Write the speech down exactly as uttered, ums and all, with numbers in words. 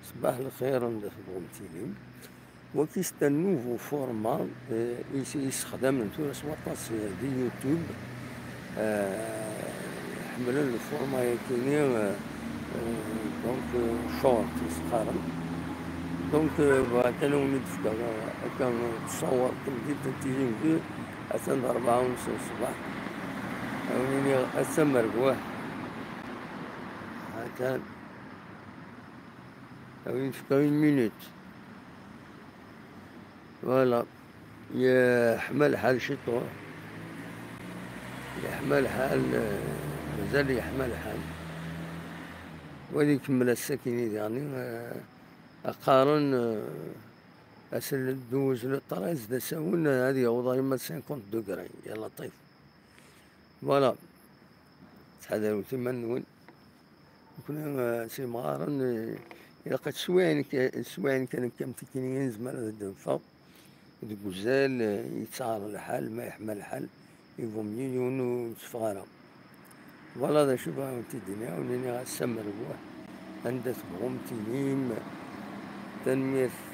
Ṣbaḥ lxir, anda tebɣum tilim. Waki c'est un nouveau format, euh, i s-, i yessexdamen tura s waṭas, euh, di YouTube. Euh, ḥemmlen le format-yakini, euh, euh, donc, euh, short, i s-qqaren. Donc, euh, bɣiɣ kan ad wen-d-fkeɣ, euh, akka, euh, ttṣawar tameddit n Tizi Uzzu, atan d rebɛa u nṣ n ṣṣbeḥ. Ad wen-iniɣ ass amerbuḥ. Atan. Ad wen-fkeɣ une minute. Voilà. Yeḥma lḥal ciṭuḥ. Yeḥma lḥal, euh, mazal yeḥma lḥal. Wali ikemmel ass-akini diɣen, euh, qqaren, euh, ass n le douze, le treize d asawen, euh, ad yaweḍ arma cinquante degrés. Ya laṭif. Voilà. Ttḥadarut iman-nwen. Nekkni, eh, s imɣaren, eh, ilaq ad teswiɛin k-, teswiɛin kan akka am tikini, nezmer ad d-neffeɣ deg uzal, eh, yettɛar lḥal, ma yeḥma lḥal, il vaut mieux yiwen ur yetteffeɣ ara. Voilà d acu bɣiɣ ad wen-t-id-iniɣ, ur iniɣ ass amerbuḥ, anda tebɣum tilim. Tanemmirt.